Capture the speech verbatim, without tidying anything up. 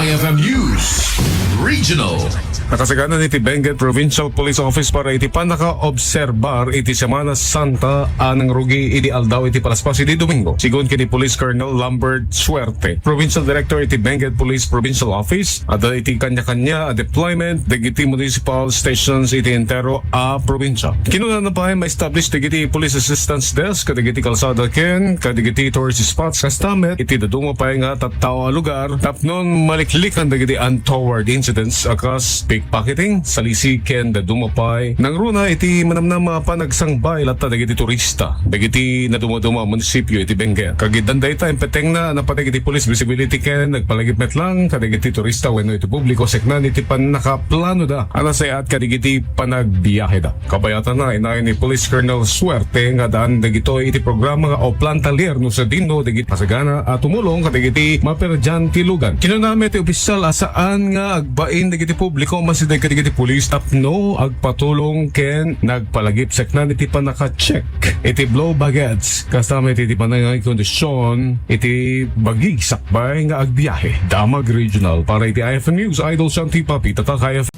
F M News Regional. Nakasagana iti Benguet Provincial Police Office para iti pannakaobserbar iti Semana Santa a nangrugi idi aldaw iti palaspas idi Domingo. Sigun ken ni Police Colonel Lambert Suerte, Provincial Director iti Benguet Police Provincial Office, adda iti kanya-kanya a deployment dagiti municipal stations iti entero a probinsya. Kinunana pay ma-establish dagiti Police Assistance Desk kadagiti kalsada ken kadagiti tourist spots kasta met iti dadduma pay nga tattao a lugar tapnon maliklikan dagiti untoward incidents a kas pickpocketing, salisi ken dadduma pay nangruna iti manamnama a panagsangbay latta dagiti turista dagiti nadumaduma a munisipyo iti Benguet. Kagiddan dayta, impettengna a napateg iti police visibility ken nagpalagip met lang kadagiti turista wenno iti publiko seknan iti pannakaplanoda a nasayaat kadagiti panagbiaheda. Kabayatanna, inayon ni Police Colonel Suerte nga addaan dagitoy iti programa nga Oplan Taller no sadino dagiti kasagana a tumulong kadagiti maperdian ti lugan. Kinuna met ti opisyal a saan nga agbain dagiti publiko masidag kadagiti pulis tapno agpatulong ken nagpalagip seknan iti pannaka-check iti blow baggage. Kasta met iti panangikondisyon iti bagi sakbay nga agbiahe. Damag Regional para iti I F M News, Idol Santi Papi, Tatak I F M.